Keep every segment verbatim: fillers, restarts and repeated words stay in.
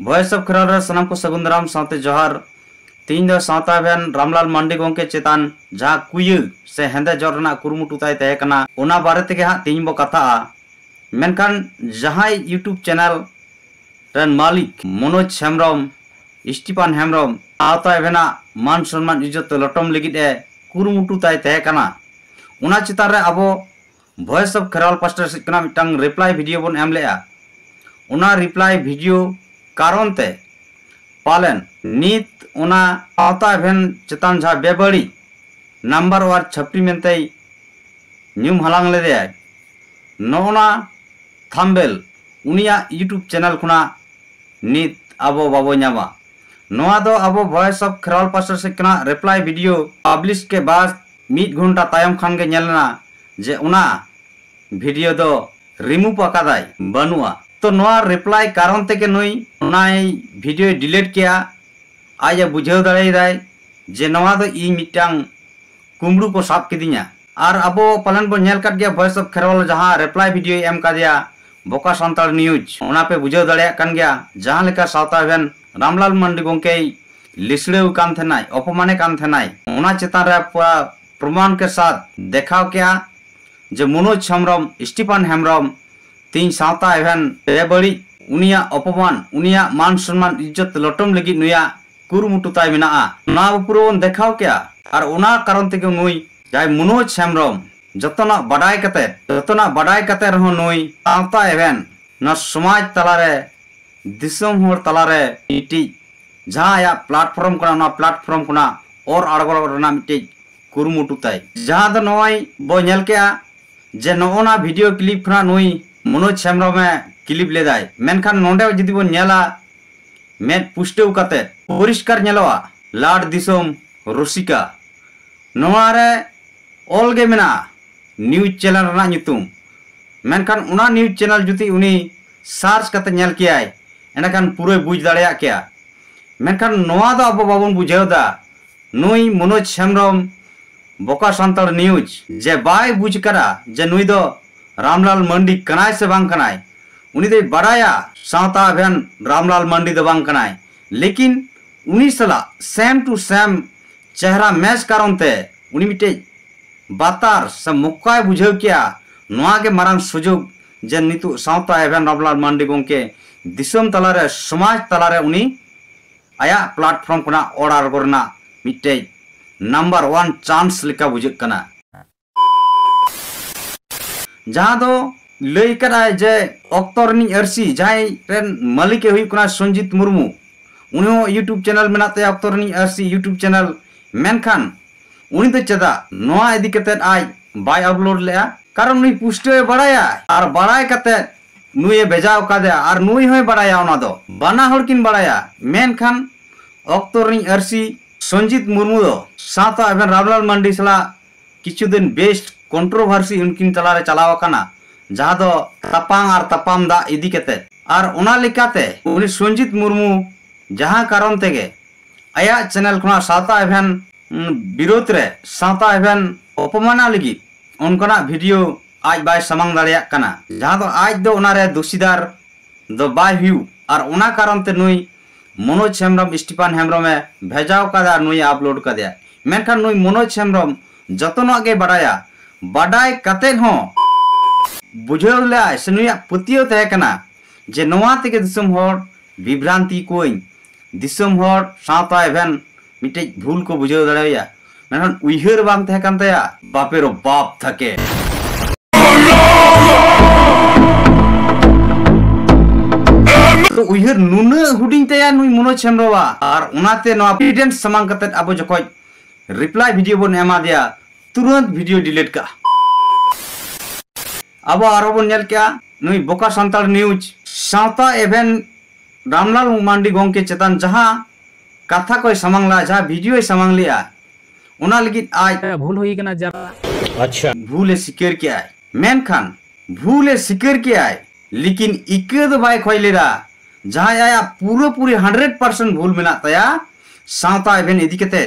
Voice of Kherwal ᱨᱮ ᱥᱟᱱᱟᱢ ᱠᱚ ᱥᱟᱹᱜᱩᱱ ᱫᱟᱨᱟᱢ ᱥᱟᱶᱛᱮ ᱡᱚᱦᱟᱨ᱾ ᱛᱤᱦᱤᱧ ᱫᱚ ᱥᱟᱶᱛᱟ ᱮᱵᱷᱮᱱ ᱨᱟᱢᱞᱟᱞ ᱢᱟᱱᱰᱤ ᱜᱚᱢᱠᱮ ᱪᱮᱛᱟᱱ ᱡᱟᱦᱟᱸ ᱠᱩᱭᱟᱹ ᱥᱮ ᱦᱮᱸᱫᱮ ᱡᱚᱨ ᱨᱮᱱᱟᱜ ᱠᱩᱨᱩᱢᱩᱴᱩ ᱛᱟᱭ ᱛᱟᱦᱮᱸ ᱠᱟᱱᱟ, ᱚᱱᱟ ᱵᱟᱨᱮ ᱛᱮᱜᱮ ᱦᱟᱸᱜ ᱛᱤᱦᱤᱧ ᱵᱚ ᱠᱟᱛᱷᱟᱜᱼᱟ᱾ ᱢᱮᱱᱠᱷᱟᱱ ᱡᱟᱦᱟᱸᱭ YouTube ᱪᱮᱱᱮᱞ ᱨᱮᱱ ᱢᱟᱹᱞᱤᱠ ᱢᱚᱱᱳᱡᱽ ᱦᱮᱢᱵᱨᱚᱢ, ᱥᱴᱤᱯᱷᱟᱱ ᱦᱮᱢᱵᱨᱚᱢ, ᱥᱟᱶᱛᱟ ᱮᱵᱷᱮᱱᱟᱜ ᱢᱟᱱ ᱥᱚᱱᱢᱟᱱ ᱤᱡᱽᱡᱚᱛ ᱞᱚᱴᱚᱢ ᱞᱟᱹᱜᱤᱫ ᱮ ᱠᱩᱨᱩᱢᱩᱴᱩ ᱛᱟᱭ ᱛᱟᱦᱮᱸ ᱠᱟᱱᱟ, ᱚᱱᱟ ᱪᱮᱛᱟᱱ ᱨᱮ ᱟᱵᱚ ᱵᱷᱚᱭᱮᱥ ᱚᱯᱷ ᱠᱷᱮᱨᱣᱟᱞ ᱯᱟᱥᱴᱟ ᱥᱮᱫ ᱠᱷᱚᱱᱟᱜ ᱢᱤᱫᱴᱟᱝ ᱨᱤᱯᱞᱟᱭ ᱵᱷᱤᱰᱤᱭᱳ ᱵᱚᱱ ᱮᱢ ᱞᱮᱜᱼᱟ᱾ ᱚᱱᱟ ᱨᱤᱯᱞᱟᱭ ᱵᱷᱤᱰᱤᱭᱳ ᱠᱟᱨᱚᱱ ᱛᱮ ᱯᱟᱞᱮᱱ ᱱᱤᱛ ᱚᱱᱟ ᱥᱟᱶᱛᱟ ᱮᱵᱷᱮᱱ ᱪᱮᱛᱟᱱ ᱡᱟᱦᱟᱸ ᱵᱮᱵᱟᱹᱲᱤᱡ ᱱᱟᱢᱵᱟᱨ ᱳᱣᱟᱨ ᱪᱷᱟᱹᱯᱨᱤ ᱢᱮᱱᱛᱮᱭ ᱧᱩᱢ ᱦᱟᱞᱟᱝ ᱞᱮᱫᱮᱭᱟᱭ, ᱱᱚᱜᱼᱱᱟ ᱛᱷᱟᱢᱵᱮᱞ ᱩᱱᱤᱭᱟᱜ YouTube ᱪᱮᱱᱮᱞ ᱠᱷᱚᱱᱟᱜ ᱱᱤᱛ ᱟᱵᱚ ᱵᱟᱵᱚ ᱧᱟᱢᱟ᱾ ᱱᱚᱣᱟ ᱫᱚ ᱟᱵᱚ ᱵᱷᱚᱭᱮᱥ ᱚᱯᱷ ᱠᱷᱮᱨᱣᱟᱞ ᱯᱟᱥᱴᱟ ᱥᱮᱫ ᱠᱷᱚᱱᱟᱜ ᱨᱤᱯᱞᱟᱭ ᱵᱷᱤᱰᱤᱭᱳ ᱯᱟᱵᱽᱞᱤᱥ ᱠᱮ ᱵᱟᱫ ᱢᱤᱫ ᱜᱷᱚᱱᱴᱟ ᱛᱟᱭᱚᱢ ᱠᱷᱟᱱ ᱜᱮ ᱧᱮᱞ ᱮᱱᱟ ᱡᱮ ᱚᱱᱟ ᱵᱷᱤᱰᱤᱭᱳ ᱫᱚ ᱨᱤᱢᱩᱵᱷ ᱟᱠᱟᱫᱟᱭ, ᱵᱟᱹᱱᱩᱜᱼᱟ᱾ ᱛᱚ ᱱᱚᱣᱟ ᱨᱤᱯᱞᱟᱭ ᱠᱟᱨᱚᱱ ᱛᱮᱜᱮ ᱱᱩᱭ ᱚᱱᱟᱭ ᱵᱷᱤᱰᱤᱭᱳᱭ ᱰᱤᱞᱤᱴ ᱠᱮᱜᱼᱟ᱾ ᱟᱡ ᱮ ᱵᱩᱡᱷᱟᱹᱣ ᱫᱟᱲᱮᱭᱟᱫᱟᱭ ᱡᱮ ᱱᱚᱣᱟ ᱫᱚ ᱤᱧ ᱢᱤᱫᱴᱟᱝ ᱠᱩᱢᱵᱽᱲᱩ ᱠᱚ ᱥᱟᱵ ᱠᱤᱫᱤᱧᱟ᱾ ᱟᱨ ᱟᱵᱚ ᱯᱟᱞᱮᱱ ᱵᱚᱱ ᱧᱮᱞ ᱠᱟᱫ ᱜᱮᱭᱟ ᱵᱷᱚᱭᱮᱥ ᱚᱯᱷ ᱠᱷᱮᱨᱣᱟᱞ ᱡᱟᱦᱟᱸ ᱨᱤᱯᱞᱟᱭ ᱵᱷᱤᱰᱤᱭᱳᱭ ᱮᱢ ᱠᱟᱫᱮᱭᱟ ᱵᱚᱠᱟ ᱥᱟᱱᱛᱟᱲ ᱱᱤᱭᱩᱡᱽ, ᱚᱱᱟ ᱯᱮ ᱵᱩᱡᱷᱟᱹᱣ ᱫᱟᱲᱮᱭᱟᱜ ᱠᱟᱱ ᱜᱮᱭᱟ᱾ ᱡᱟᱦᱟᱸ ᱞᱮᱠᱟ ᱥᱟᱶᱛᱟ ᱮᱵᱷᱮᱱ ᱨᱟᱢᱞᱟᱞ ᱢᱟᱱᱰᱤ ᱜᱚᱢᱠᱮᱭ ᱞᱤᱥᱲᱟᱹᱣ ᱠᱟᱱ ᱛᱟᱦᱮᱱᱟᱭ, ᱚᱯᱚᱢᱟᱱᱮ ᱠᱟᱱ ᱛᱟᱦᱮᱱᱟᱭ, ᱚᱱᱟ ᱪᱮᱛᱟᱱ ᱨᱮ ᱯᱩᱨᱟ ᱯᱨᱚᱢᱟᱱ ᱠᱮ ᱥᱟᱛ ᱫᱮᱠᱷᱟᱣ ᱠᱮᱜᱼᱟ ᱡᱮ ᱢᱚᱱᱳᱡᱽ ᱦᱮᱢᱵᱨᱚᱢ, ᱥᱴᱤᱯᱷᱟᱱ ᱦᱮᱢᱵᱨᱚᱢ ᱛᱮᱦᱮᱧ ᱥᱟᱶᱛᱟ ᱮᱵᱷᱮᱱ ᱵᱮᱵᱟᱹᱲᱤᱡ, ᱩᱱᱤᱭᱟᱜ ᱚᱯᱚᱢᱟᱱ, ᱩᱱᱤᱭᱟᱜ ᱢᱟᱱ ᱥᱚᱱᱢᱟᱱ ᱤᱡᱽᱡᱚᱛ ᱞᱚᱴᱚᱢ ᱞᱟᱹᱜᱤᱫ ᱱᱩᱭᱟᱜ ᱠᱩᱨᱩᱢᱩᱴᱩ ᱛᱟᱭ ᱢᱮᱱᱟᱜᱼᱟ᱾ ᱱᱚᱣᱟ ᱯᱩᱨᱟᱹ ᱵᱚᱱ ᱫᱮᱠᱷᱟᱣ ᱠᱮᱜᱼᱟ᱾ ᱟᱨ ᱚᱱᱟ ᱠᱟᱨᱚᱱ ᱛᱮᱜᱮ ᱱᱩᱭ ᱡᱟᱦᱟᱸᱭ ᱢᱚᱱᱳᱡᱽ ᱦᱮᱢᱵᱨᱚᱢ ᱡᱚᱛᱚᱱᱟᱜ ᱵᱟᱰᱟᱭ ᱠᱟᱛᱮ, ᱡᱚᱛᱚᱱᱟᱜ ᱵᱟᱰᱟᱭ ᱠᱟᱛᱮ ᱨᱮᱦᱚᱸ ᱱᱩᱭ ᱥᱟᱶᱛᱟ ᱮᱵᱷᱮᱱ ᱱᱚᱣᱟ ᱥᱚᱢᱟᱡᱽ ᱛᱟᱞᱟᱨᱮ, ᱫᱤᱥᱚᱢ ᱦᱚᱲ ᱛᱟᱞᱟᱨᱮ ᱢᱤᱫᱴᱤᱡ ᱡᱟᱦᱟᱸ ᱟᱭᱟᱜ ᱯᱞᱟᱴᱯᱷᱚᱨᱢ ᱠᱟᱱᱟ, ᱚᱱᱟ ᱯᱞᱟᱴᱯᱷᱚᱨᱢ ᱠᱷᱚᱱᱟᱜ ᱚᱨ ᱟᱬᱜᱚ ᱨᱮᱱᱟᱜ ᱢᱤᱫᱴᱤᱡ ᱠᱩᱨᱩᱢᱩᱴᱩ ᱛᱟᱭ᱾ ᱡᱟᱦᱟᱸ ᱫᱚ ᱱᱚᱜᱼᱚᱭ ᱵᱚ ᱧᱮᱞ ᱠᱮᱜᱼᱟ ᱡᱮ ᱱᱚᱜᱼᱚ ᱱᱟ ᱵᱷᱤᱰᱤᱭᱳ ᱠᱞᱤᱯ ᱠᱷᱚᱱᱟᱜ ᱱᱩᱭ ᱢᱚᱱᱳᱡᱽ ᱦᱮᱢᱵᱨᱚᱢᱮ ᱠᱞᱤᱯ ᱞᱮᱫᱟᱭ᱾ ᱢᱮᱱᱠᱷᱟᱱ ᱱᱚᱰᱮ ᱡᱩᱫᱤ ᱵᱚᱱ ᱧᱮᱞᱟ, ᱢᱮᱫ ᱯᱩᱥᱴᱟᱹᱣ ᱠᱟᱛᱮ ᱯᱚᱨᱤᱥᱠᱟᱨ ᱧᱮᱞᱚᱜᱼᱟ, ᱞᱟᱴ ᱫᱤᱥᱚᱢ ᱨᱩᱥᱤᱠᱟ᱾ ᱱᱚᱣᱟ ᱨᱮ ᱚᱞ ᱜᱮ ᱢᱮᱱᱟᱜᱼᱟ ᱱᱤᱭᱩᱡᱽ ᱪᱮᱱᱮᱞ ᱨᱮᱱᱟᱜ ᱧᱩᱛᱩᱢ᱾ ᱢᱮᱱᱠᱷᱟᱱ ᱚᱱᱟ ᱱᱤᱭᱩᱡᱽ ᱪᱮᱱᱮᱞ ᱡᱩᱫᱤ ᱩᱱᱤ ᱥᱟᱨᱪ ᱠᱟᱛᱮ ᱧᱮᱞ ᱠᱮᱭᱟᱭ, ᱮᱸᱰᱮᱠᱷᱟᱱ ᱯᱩᱨᱟᱹᱭ ᱵᱩᱡᱽ ᱫᱟᱲᱮᱭᱟᱜ ᱠᱮᱭᱟ᱾ ᱢᱮᱱᱠᱷᱟᱱ ᱱᱚᱣᱟ ᱫᱚ ᱟᱵᱚ ᱵᱟᱵᱚᱱ ᱵᱩᱡᱷᱟᱹᱣ ᱮᱫᱟ᱾ ᱱᱩᱭ ᱢᱚᱱᱳᱡᱽ ᱦᱮᱢᱵᱨᱚᱢ, ᱵᱚᱠᱟ ᱥᱟᱱᱛᱟᱲ ᱱᱤᱭᱩᱡᱽ, ᱡᱮ ᱵᱟᱭ ᱵᱩᱡᱽ ᱠᱟᱫᱟ ᱡᱮ ᱱᱩᱭ ᱫᱚ ᱨᱟᱢᱞᱟᱞ ᱢᱟᱱᱰᱤ ᱠᱟᱱᱟᱭ ᱥᱮ ᱵᱟᱝ ᱠᱟᱱᱟᱭ, ᱩᱱᱤ ᱫᱚᱭ ᱵᱟᱲᱟᱭᱟ ᱥᱟᱶᱛᱟ ᱮᱵᱷᱮᱱ ᱨᱟᱢᱞᱟᱞ ᱢᱟᱱᱰᱤ ᱫᱚ ᱵᱟᱝ ᱠᱟᱱᱟᱭ, ᱞᱮᱠᱤᱱ ᱩᱱᱤ ᱥᱟᱞᱟᱜ ᱥᱮᱢ ᱴᱩ ᱥᱮᱢ ᱪᱮᱦᱨᱟ ᱢᱮᱪ ᱠᱟᱨᱚᱱ ᱛᱮ ᱩᱱᱤ ᱢᱤᱫᱴᱮᱡ ᱵᱟᱛᱟᱨ ᱥᱮ ᱢᱚᱠᱟᱭ ᱵᱩᱡᱷᱟᱹᱣ ᱠᱮᱜᱼᱟ᱾ ᱱᱚᱣᱟ ᱜᱮ ᱢᱟᱨᱟᱝ ᱥᱩᱡᱳᱜᱽ ᱡᱮ ᱱᱤᱛᱚᱜ ᱥᱟᱶᱛᱟ ᱮᱵᱷᱮᱱ ᱨᱟᱢᱞᱟᱞ ᱢᱟᱱᱰᱤ ᱜᱚᱢᱠᱮ ᱫᱤᱥᱚᱢ ᱛᱟᱞᱟᱨᱮ, ᱥᱚᱢᱟᱡᱽ ᱛᱟᱞᱟᱨᱮ ᱩᱱᱤ ᱟᱭᱟᱜ ᱯᱞᱟᱴᱯᱷᱚᱨᱢ ᱠᱷᱚᱱᱟᱜ ᱚᱲ ᱟᱬᱜᱚ ᱨᱮᱱᱟᱜ ᱢᱤᱫᱴᱮᱡ ᱱᱟᱢᱵᱟᱨ ᱚᱣᱟᱱ ᱪᱟᱱᱥ ᱞᱮᱠᱟ ᱵᱩᱡᱷᱟᱹᱜ ᱠᱟᱱᱟ᱾ ᱡᱟᱦᱟᱸ ᱫᱚ ᱞᱟᱹᱭ ᱠᱟᱫᱟᱭ ᱡᱮ ᱚᱠᱛᱚ ᱨᱤᱱᱤᱡ ᱟᱹᱨᱥᱤ ᱡᱟᱦᱟᱸᱭ ᱨᱮᱱ ᱢᱟᱹᱞᱤᱠ ᱮ ᱦᱩᱭᱩᱜ ᱠᱟᱱᱟ ᱥᱚᱧᱡᱤᱛ ᱢᱩᱨᱢᱩ, ᱩᱱᱤ ᱦᱚᱸ YouTube ᱪᱮᱱᱮᱞ ᱢᱮᱱᱟᱜ ᱛᱟᱭᱟ, ᱚᱠᱛᱚ ᱨᱤᱱᱤᱡ ᱟᱹᱨᱥᱤ YouTube ᱪᱮᱱᱮᱞ᱾ ᱢᱮᱱᱠᱷᱟᱱ ᱩᱱᱤ ᱫᱚ ᱪᱮᱫᱟᱜ ᱱᱚᱣᱟ ᱤᱫᱤ ᱠᱟᱛᱮᱫ ᱟᱡ ᱵᱟᱭ ᱟᱯᱞᱳᱰ ᱞᱮᱜᱼᱟ? ᱠᱟᱨᱚᱱ ᱱᱩᱭ ᱯᱩᱥᱴᱟᱹᱣ ᱮ ᱵᱟᱲᱟᱭᱟ ᱟᱨ ᱵᱟᱲᱟᱭ ᱠᱟᱛᱮᱫ ᱱᱩᱭ ᱮ ᱵᱷᱮᱡᱟᱣ ᱠᱟᱫᱮᱭᱟ ᱟᱨ ᱱᱩᱭ ᱦᱚᱸᱭ ᱵᱟᱲᱟᱭᱟ, ᱚᱱᱟ ᱫᱚ ᱵᱟᱱᱟ ᱦᱚᱲ ᱠᱤᱱ ᱵᱟᱲᱟᱭᱟ᱾ ᱢᱮᱱᱠᱷᱟᱱ ᱚᱠᱛᱚ ᱨᱤᱱᱤᱡ ᱟᱹᱨᱥᱤ ᱥᱚᱧᱡᱤᱛ ᱢᱩᱨᱢᱩ ᱫᱚ ᱥᱟᱶᱛᱟ ᱮᱵᱷᱮᱱ ᱨᱟᱢᱞᱟᱞ ᱢᱟᱱᱰᱤ ᱥᱟᱞᱟᱜ ᱠᱤᱪᱷᱩ ᱫᱤᱱ ᱵᱮᱥᱴ ᱠᱚᱱᱴᱨᱳᱵᱷᱟᱨᱥᱤ ᱩᱱᱠᱤᱱ ᱛᱟᱞᱟᱨᱮ ᱪᱟᱞᱟᱣ ᱟᱠᱟᱱᱟ, ᱡᱟᱦᱟᱸ ᱫᱚ ᱛᱟᱯᱟᱝ ᱟᱨ ᱛᱟᱯᱟᱢ ᱫᱟᱜ ᱤᱫᱤ ᱠᱟᱛᱮ᱾ ᱟᱨ ᱚᱱᱟ ᱞᱮᱠᱟᱛᱮ ᱩᱱᱤ ᱥᱚᱧᱡᱤᱛ ᱢᱩᱨᱢᱩ ᱡᱟᱦᱟᱸ ᱠᱟᱨᱚᱱ ᱛᱮᱜᱮ ᱟᱭᱟᱜ ᱪᱮᱱᱮᱞ ᱠᱷᱚᱱᱟᱜ ᱥᱟᱶᱛᱟ ᱮᱵᱷᱮᱱ, ᱩᱢ, ᱵᱤᱨᱳᱫᱷ ᱨᱮ, ᱥᱟᱶᱛᱟ ᱮᱵᱷᱮᱱ ᱚᱯᱚᱢᱟᱱᱟ ᱞᱟᱹᱜᱤᱫ ᱚᱱᱠᱟᱱᱟᱜ ᱵᱷᱤᱰᱤᱭᱳ ᱟᱡ ᱵᱟᱭ ᱥᱟᱢᱟᱝ ᱫᱟᱲᱮᱭᱟᱜ ᱠᱟᱱᱟ, ᱡᱟᱦᱟᱸ ᱫᱚ ᱟᱡ ᱫᱚ ᱚᱱᱟᱨᱮ ᱫᱳᱥᱤᱫᱟᱨ ᱫᱚ ᱵᱟᱭ ᱦᱩᱭᱩᱜ᱾ ᱟᱨ ᱚᱱᱟ ᱠᱟᱨᱚᱱ ᱛᱮ ᱱᱩᱭ ᱢᱚᱱᱳᱡᱽ ᱦᱮᱢᱵᱨᱚᱢ, ᱥᱴᱤᱯᱷᱟᱱ ᱦᱮᱢᱵᱨᱚᱢ ᱮ ᱵᱷᱮᱡᱟᱣ ᱠᱟᱫᱟ, ᱱᱩᱭ ᱮ ᱟᱯᱞᱳᱰ ᱠᱟᱫᱮᱭᱟ᱾ ᱢᱮᱱᱠᱷᱟᱱ ᱱᱩᱭ ᱢᱚᱱᱳᱡᱽ ᱦᱮᱢᱵᱨᱚᱢ ᱡᱚᱛᱚᱱᱟᱜ ᱜᱮ ᱵᱟᱰᱟᱭᱟ, ᱵᱟᱰᱟᱭ ᱠᱟᱛᱮᱫ ᱦᱚᱸ ᱵᱩᱡᱷᱟᱹᱣ ᱞᱮᱫᱟᱭ ᱥᱮ ᱱᱩᱭᱟᱜ ᱯᱟᱹᱛᱭᱟᱹᱣ ᱛᱟᱦᱮᱸ ᱠᱟᱱᱟ ᱡᱮ ᱱᱚᱣᱟ ᱛᱮᱜᱮ ᱫᱤᱥᱚᱢ ᱦᱚᱲ ᱵᱤᱵᱷᱨᱟᱱᱛᱤ ᱠᱚᱣᱟᱹᱧ, ᱫᱤᱥᱚᱢ ᱦᱚᱲ ᱥᱟᱶᱛᱟ ᱮᱵᱷᱮᱱ ᱢᱤᱫᱴᱮᱡ ᱵᱷᱩᱞ ᱠᱚ ᱵᱩᱡᱷᱟᱹᱣ ᱫᱟᱲᱮᱣᱟᱭᱟ᱾ ᱢᱮᱱᱠᱷᱟᱱ ᱩᱭᱦᱟᱹᱨ ᱵᱟᱝ ᱛᱟᱦᱮᱸ ᱠᱟᱱ ᱛᱟᱭᱟ᱾ ᱵᱟᱯᱮ ᱨᱚ ᱵᱟᱯ ᱛᱷᱟᱠᱮ᱾ ᱛᱚ ᱩᱭᱦᱟᱹᱨ ᱱᱩᱱᱟᱹᱜ ᱦᱩᱰᱤᱧ ᱛᱟᱭᱟ ᱱᱩᱭ ᱢᱚᱱᱳᱡᱽ ᱦᱮᱢᱵᱨᱚᱢᱟᱜ, ᱟᱨ ᱚᱱᱟᱛᱮ ᱱᱚᱣᱟ ᱮᱵᱷᱤᱰᱮᱱᱥ ᱥᱟᱢᱟᱝ ᱠᱟᱛᱮᱫ ᱟᱵᱚ ᱡᱚᱠᱷᱚᱡ ᱨᱤᱯᱞᱟᱭ ᱵᱷᱤᱰᱤᱭᱳ ᱵᱚᱱ ᱮᱢᱟ ᱫᱮᱭᱟ, ᱛᱩᱨᱟᱹᱱᱛ ᱵᱷᱤᱰᱤᱭᱳ ᱰᱤᱞᱤᱴ ᱠᱟᱜᱼᱟ᱾ ᱟᱵᱚ ᱟᱨᱦᱚᱸ ᱵᱚᱱ ᱧᱮᱞ ᱠᱮᱜᱼᱟ ᱱᱩᱭ ᱵᱚᱠᱟ ᱥᱟᱱᱛᱟᱲ ᱱᱤᱭᱩᱡᱽ ᱥᱟᱶᱛᱟ ᱮᱵᱷᱮᱱ ᱨᱟᱢᱞᱟᱞ ᱢᱟᱱᱰᱤ ᱜᱚᱢᱠᱮ ᱪᱮᱛᱟᱱ ᱡᱟᱦᱟᱸ ᱠᱟᱛᱷᱟ ᱠᱚᱭ ᱥᱟᱢᱟᱝ ᱞᱮᱜᱼᱟ, ᱡᱟᱦᱟᱸ ᱵᱷᱤᱰᱤᱭᱳᱭ ᱥᱟᱢᱟᱝ ᱞᱮᱜᱼᱟ, ᱚᱱᱟ ᱞᱟᱹᱜᱤᱫ ᱟᱡ ᱵᱷᱩᱞ ᱦᱩᱭ ᱠᱟᱱᱟ ᱡᱟᱨᱟ᱾ ᱟᱪᱪᱷᱟ᱾ ᱵᱷᱩᱞᱮ ᱥᱤᱠᱟᱹᱨ ᱠᱮᱜᱼᱟᱭ, ᱢᱮᱱᱠᱷᱟᱱ ᱵᱷᱩᱞᱮ ᱥᱤᱠᱟᱹᱨ ᱠᱮᱜᱼᱟᱭ, ᱞᱮᱠᱤᱱ ᱤᱠᱟᱹ ᱫᱚ ᱵᱟᱭ ᱠᱷᱚᱭ ᱞᱮᱫᱟ᱾ ᱡᱟᱦᱟᱸᱭ ᱟᱭᱟᱜ ᱯᱩᱨᱟᱹᱯᱩᱨᱤ ᱦᱟᱱᱰᱨᱮᱰ ᱯᱟᱨᱥᱮᱱᱴ ᱵᱷᱩᱞ ᱢᱮᱱᱟᱜ ᱛᱟᱭᱟ ᱥᱟᱶᱛᱟ ᱮᱵᱷᱮᱱ ᱤᱫᱤ ᱠᱟᱛᱮ,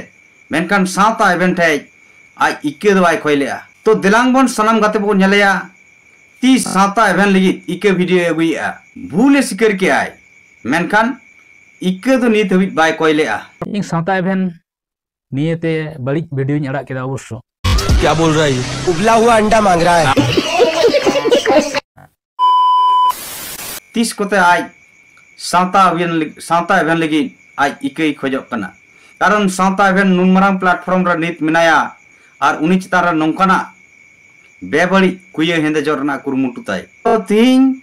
ᱢᱮᱱᱠᱷᱟᱱ ᱥᱟᱶᱛᱟ ᱮᱵᱷᱮᱱ ᱴᱷᱮᱡ ᱟᱡ ᱤᱠᱟᱹ ᱫᱚ ᱵᱟᱭ ᱠᱷᱚᱭ ᱞᱮᱜᱼᱟ᱾ ᱛᱚ ᱫᱮᱞᱟᱝ ᱵᱚᱱ ᱥᱟᱱᱟᱢ ᱜᱟᱛᱮ ᱵᱚᱱ ᱧᱮᱞᱮᱭᱟ ᱛᱤᱥ ᱥᱟᱶᱛᱟ ᱮᱵᱷᱮᱱ ᱞᱟᱹᱜᱤᱫ ᱤᱠᱟᱹ ᱵᱷᱤᱰᱤᱭᱳ ᱟᱹᱜᱩᱭᱮᱫᱼᱟ? ᱵᱷᱩᱞᱮ ᱥᱤᱠᱟᱹᱨ ᱠᱮᱜᱼᱟᱭ, ᱢᱮᱱᱠᱷᱟᱱ ᱤᱠᱟᱹ ᱫᱚ ᱱᱤᱛ ᱦᱟᱹᱵᱤᱡ ᱵᱟᱭ ᱠᱚᱭ ᱞᱮᱜᱼᱟ᱾ ᱤᱧ ᱥᱟᱶᱛᱟ ᱮᱵᱷᱮᱱ ᱱᱤᱭᱮᱛᱮ ᱵᱟᱹᱲᱤᱡ ᱵᱷᱤᱰᱤᱭᱳᱧ ᱟᱲᱟᱜ ᱠᱮᱫᱟ ᱚᱵᱚᱥᱥᱚ᱾ क्या बोल रहा है ये? उबला हुआ अंडा मांग रहा है। ᱛᱤᱥ ᱠᱚᱛᱮ ᱟᱡ ᱥᱟᱶᱛᱟ ᱟᱵᱷᱤᱭᱟᱱ ᱞᱟᱹᱜᱤᱫ, ᱥᱟᱶᱛᱟ ᱮᱵᱷᱮᱱ ᱞᱟᱹᱜᱤᱫ ᱟᱡ ᱤᱠᱟᱹᱭ ᱠᱷᱚᱡᱚᱜ ᱠᱟᱱᱟ? ᱠᱟᱨᱚᱱ ᱥᱟᱶᱛᱟ ᱮᱵᱷᱮᱱ ᱱᱩᱱ ᱢᱟᱨᱟᱝ platform ᱨᱮ ᱱᱤᱛ ᱢᱮᱱᱟᱭᱟ ᱟᱨ ᱩᱱᱤ ᱪᱮᱛᱟᱱ ᱨᱮ ᱱᱚᱝᱠᱟᱱᱟᱜ ᱵᱮᱵᱟᱹᱲᱤᱡ ᱠᱩᱭᱟᱹ ᱦᱮᱸᱫᱮ ᱡᱚᱨ ᱨᱮᱱᱟᱜ ᱠᱩᱨᱩᱢᱩᱴᱩ ᱛᱟᱭ᱾ ᱛᱚ ᱛᱤᱦᱤᱧ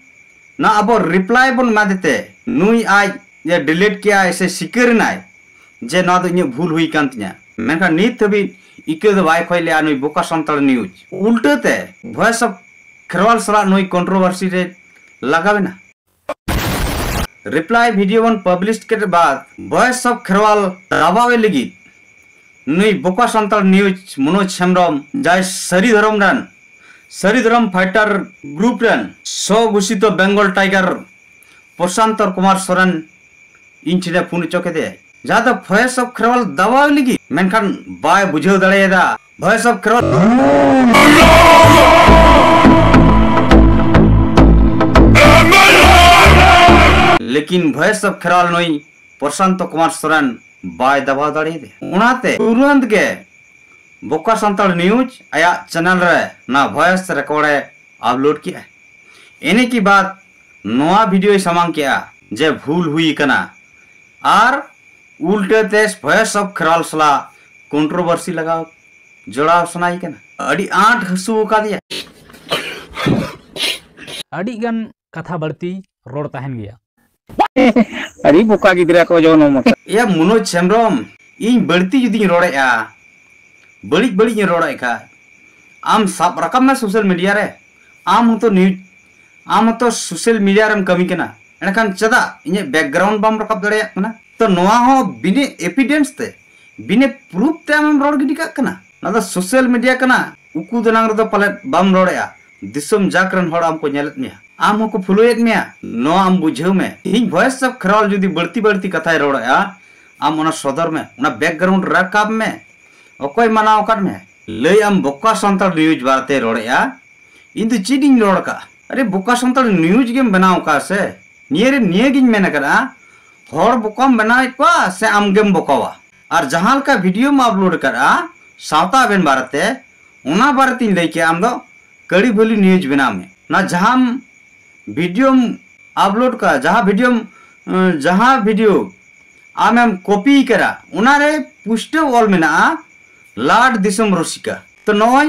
ᱱᱚᱣᱟ ᱟᱵᱚ reply ᱵᱚᱱ ᱮᱢᱟᱫᱮ ᱛᱮ ᱱᱩᱭ ᱟᱡ ᱮ delete ᱠᱮᱜᱼᱟᱭ ᱥᱮ ᱥᱤᱠᱟᱹᱨ ᱮᱱᱟᱭ ᱡᱮ ᱱᱚᱣᱟ ᱫᱚ ᱤᱧᱟᱹᱜ ᱵᱷᱩᱞ ᱦᱩᱭ ᱠᱟᱱ ᱛᱤᱧᱟ᱾ ᱢᱮᱱᱠᱷᱟᱱ ᱱᱤᱛ ᱦᱟᱹᱵᱤᱡ ᱤᱠᱟᱹ ᱫᱚ ᱵᱟᱭ ᱠᱷᱚᱭ ᱞᱮᱜᱼᱟ ᱱᱩᱭ ᱵᱚᱠᱟ ᱥᱟᱱᱛᱟᱲ news᱾ ᱩᱞᱴᱟᱹ ᱛᱮ Voice of ᱠᱷᱮᱨᱣᱟᱞ ᱥᱟᱞᱟᱜ ᱱᱩᱭ controversy ᱨᱮ ᱞᱟᱜᱟᱣ ᱮᱱᱟ᱾ Reply video ᱵᱚᱱ publish ᱠᱮᱫ ᱵᱟᱫ Voice of ᱠᱷᱮᱨᱣᱟᱞ ᱫᱟᱵᱟᱣᱮ ᱞᱟᱹᱜᱤᱫ ᱱᱩᱭ ᱵᱚᱠᱟ ᱥᱟᱱᱛᱟᱲ news ᱢᱚᱱᱳᱡᱽ ᱦᱮᱢᱵᱨᱚᱢ, ᱡᱟᱭ ᱥᱟᱹᱨᱤ ᱫᱷᱚᱨᱚᱢ ᱨᱮᱱ, ᱥᱟᱹᱨᱤ ᱫᱷᱚᱨᱚᱢ fighter group ᱨᱮᱱ ᱥᱚ ᱜᱷᱳᱥᱤᱛᱚ Bengal Tiger ᱯᱨᱚᱥᱟᱱᱛᱚ ᱠᱩᱢᱟᱨ ᱥᱚᱨᱮᱱ ᱤᱧ ᱴᱷᱮᱱᱮ ᱯᱷᱳᱱ ᱦᱚᱪᱚ ᱠᱮᱫᱮᱭᱟᱭ, ᱡᱟᱦᱟᱸ ᱫᱚ Voice of ᱠᱷᱮᱨᱣᱟᱞ ᱫᱟᱵᱟᱣ ᱞᱟᱹᱜᱤᱫ, ᱢᱮᱱᱠᱷᱟᱱ ᱵᱟᱭ ᱵᱩᱡᱷᱟᱹᱣ ᱫᱟᱲᱮᱭᱟᱫᱟ Voice of ᱠᱷᱮᱨᱣᱟᱞ᱾ ᱞᱮᱠᱤᱱ Voice of ᱠᱷᱮᱨᱣᱟᱞ ᱱᱩᱭ ᱯᱨᱚᱥᱟᱱᱛᱚ ᱠᱩᱢᱟᱨ ᱥᱚᱨᱮᱱ ᱵᱟᱭ ᱫᱟᱵᱟᱣ ᱫᱟᱲᱮᱭᱟᱫᱮᱭᱟ᱾ ᱚᱱᱟᱛᱮ ᱛᱩᱨᱟᱹᱱᱛ ᱜᱮ ᱵᱚᱠᱟ ᱥᱟᱱᱛᱟᱲ news ᱟᱭᱟᱜ channel ᱨᱮ ᱱᱟ voice record ᱮ upload ᱠᱮᱜᱼᱟ᱾ ᱤᱱᱟᱹ ᱠᱤ ᱵᱟᱫ ᱱᱚᱣᱟ videoᱭ ᱥᱟᱢᱟᱝ ᱠᱮᱜᱼᱟ ᱡᱮ ᱵᱷᱩᱞ ᱦᱩᱭ ᱟᱠᱟᱱᱟ ᱟᱨ ᱩᱞᱴᱟᱹ ᱛᱮ Voice of ᱠᱷᱮᱨᱣᱟᱞ ᱥᱟᱞᱟᱜ controversy ᱞᱟᱜᱟᱣ ᱡᱚᱲᱟᱣ ᱥᱟᱱᱟᱭᱮ ᱠᱟᱱᱟ᱾ ᱟᱹᱰᱤ ᱟᱸᱴ ᱦᱟᱹᱥᱩ ᱟᱠᱟᱫᱮᱭᱟ᱾ ᱟᱹᱰᱤ ᱜᱟᱱ ᱠᱟᱛᱷᱟ ᱵᱟᱹᱲᱛᱤ ᱨᱚᱲ ᱛᱟᱦᱮᱱ ᱜᱮᱭᱟ᱾ ᱟᱹᱰᱤ ᱵᱚᱠᱟ ᱜᱤᱫᱽᱨᱟᱹ ᱠᱚ ᱡᱚᱱᱚᱢ ᱟᱠᱟᱫ᱾ ᱮᱭᱟ ᱢᱚᱱᱳᱡᱽ ᱦᱮᱢᱵᱨᱚᱢ, ᱤᱧ ᱵᱟᱹᱲᱛᱤ ᱡᱩᱫᱤᱧ ᱨᱚᱲᱮᱜᱼᱟ, ᱵᱟᱹᱲᱤᱡ ᱵᱟᱹᱲᱤᱡ ᱤᱧ ᱨᱚᱲᱮᱫ ᱠᱷᱟᱡ, ᱟᱢ ᱥᱟᱵ ᱨᱟᱠᱟᱵ ᱢᱮ social media ᱨᱮ᱾ ᱟᱢ ᱦᱚᱸᱛᱚ news, ᱟᱢ ᱦᱚᱸᱛᱚ social media ᱨᱮᱢ ᱠᱟᱹᱢᱤ ᱠᱟᱱᱟ, ᱮᱱᱠᱷᱟᱱ ᱪᱮᱫᱟᱜ ᱤᱧᱟᱹᱜ background ᱵᱟᱢ ᱨᱟᱠᱟᱵ ᱫᱟᱲᱮᱭᱟᱜ ᱠᱟᱱᱟ? ᱛᱚ ᱱᱚᱣᱟ ᱦᱚᱸ ᱵᱤᱱᱟᱹ evidence ᱛᱮ, ᱵᱤᱱᱟᱹ proof ᱛᱮ ᱟᱢᱮᱢ ᱨᱚᱲ ᱜᱤᱰᱤ ᱠᱟᱜ ᱠᱟᱱᱟ᱾ ᱱᱚᱣᱟ ᱫᱚ social media ᱠᱟᱱᱟ, ᱩᱠᱩ ᱫᱟᱱᱟᱝ ᱨᱮᱫᱚ ᱯᱟᱞᱮᱫ ᱵᱟᱢ ᱨᱚᱲᱮᱜᱼᱟ᱾ ᱫᱤᱥᱚᱢ ᱡᱟᱠ ᱨᱮᱱ ᱦᱚᱲ ᱟᱢ ᱠᱚ ᱧᱮᱞᱮᱫ ᱢᱮᱭᱟ, ᱟᱢ ᱦᱚᱸᱠᱚ ᱯᱷᱩᱞᱳᱭᱮᱫ ᱢᱮᱭᱟ᱾ ᱱᱚᱣᱟ ᱟᱢ ᱵᱩᱡᱷᱟᱹᱣ ᱢᱮ᱾ ᱛᱮᱦᱮᱧ Voice of ᱠᱷᱮᱨᱣᱟᱞ ᱡᱩᱫᱤ ᱵᱟᱹᱲᱛᱤ ᱵᱟᱹᱲᱛᱤ ᱠᱟᱛᱷᱟᱭ ᱨᱚᱲᱮᱜᱼᱟ, ᱟᱢ ᱚᱱᱟ ᱥᱚᱫᱚᱨ ᱢᱮ, ᱚᱱᱟ background ᱨᱟᱠᱟᱵ ᱢᱮ᱾ ᱚᱠᱚᱭ ᱢᱟᱱᱟᱣ ᱟᱠᱟᱫ ᱢᱮ? ᱞᱟᱹᱭ ᱟᱢ ᱵᱚᱠᱟ ᱥᱟᱱᱛᱟᱲ news ᱵᱟᱨᱮᱛᱮ ᱨᱚᱲᱮᱜᱼᱟ, ᱤᱧ ᱫᱚ ᱪᱮᱫ ᱤᱧ ᱨᱚᱲ ᱠᱟᱜᱼᱟ? ᱟᱨᱮ ᱵᱚᱠᱟ ᱥᱟᱱᱛᱟᱲ ᱱᱤᱭᱩᱡᱽ ᱜᱮᱢ ᱵᱮᱱᱟᱣ ᱠᱟᱜᱼᱟ ᱥᱮ? ᱱᱤᱭᱟᱹ ᱨᱮ ᱱᱤᱭᱟᱹ ᱜᱤᱧ ᱢᱮᱱ ᱠᱟᱫᱟ, ᱦᱚᱲ ᱵᱚᱠᱟᱢ ᱵᱮᱱᱟᱣᱮᱫ ᱠᱚᱣᱟ ᱥᱮ ᱟᱢ ᱜᱮᱢ ᱵᱚᱠᱟᱣᱟ? ᱟᱨ ᱡᱟᱦᱟᱸ ᱞᱮᱠᱟ ᱵᱷᱤᱰᱤᱭᱳᱢ ᱟᱯᱞᱳᱰ ᱠᱟᱫᱟ ᱥᱟᱶᱛᱟ ᱟᱵᱮᱱ ᱵᱟᱨᱮᱛᱮ, ᱚᱱᱟ ᱵᱟᱨᱮᱛᱤᱧ ᱞᱟᱹᱭ ᱠᱮᱜᱼᱟ, ᱟᱢ ᱫᱚ ᱠᱟᱹᱲᱤ ᱵᱷᱟᱹᱞᱤ ᱱᱤᱭᱩᱡᱽ ᱵᱮᱱᱟᱣ ᱢᱮ᱾ ᱚᱱᱟ ᱡᱟᱦᱟᱸᱢ ᱵᱷᱤᱰᱤᱭᱳᱢ ᱟᱯᱞᱳᱰ ᱠᱟᱜᱼᱟ, ᱡᱟᱦᱟᱸ ᱵᱷᱤᱰᱤᱭᱳᱢ, ᱮᱸ, ᱡᱟᱦᱟᱸ ᱵᱷᱤᱰᱤᱭᱳ ᱟᱢᱮᱢ ᱠᱚᱯᱤ ᱠᱟᱫᱟ, ᱚᱱᱟᱨᱮ ᱯᱩᱥᱴᱟᱹᱣ ᱚᱞ ᱢᱮᱱᱟᱜᱼᱟ ᱞᱟᱰ ᱫᱤᱥᱚᱢ ᱨᱩᱥᱤᱠᱟ᱾ ᱛᱚ ᱱᱚᱜᱼᱚᱭ,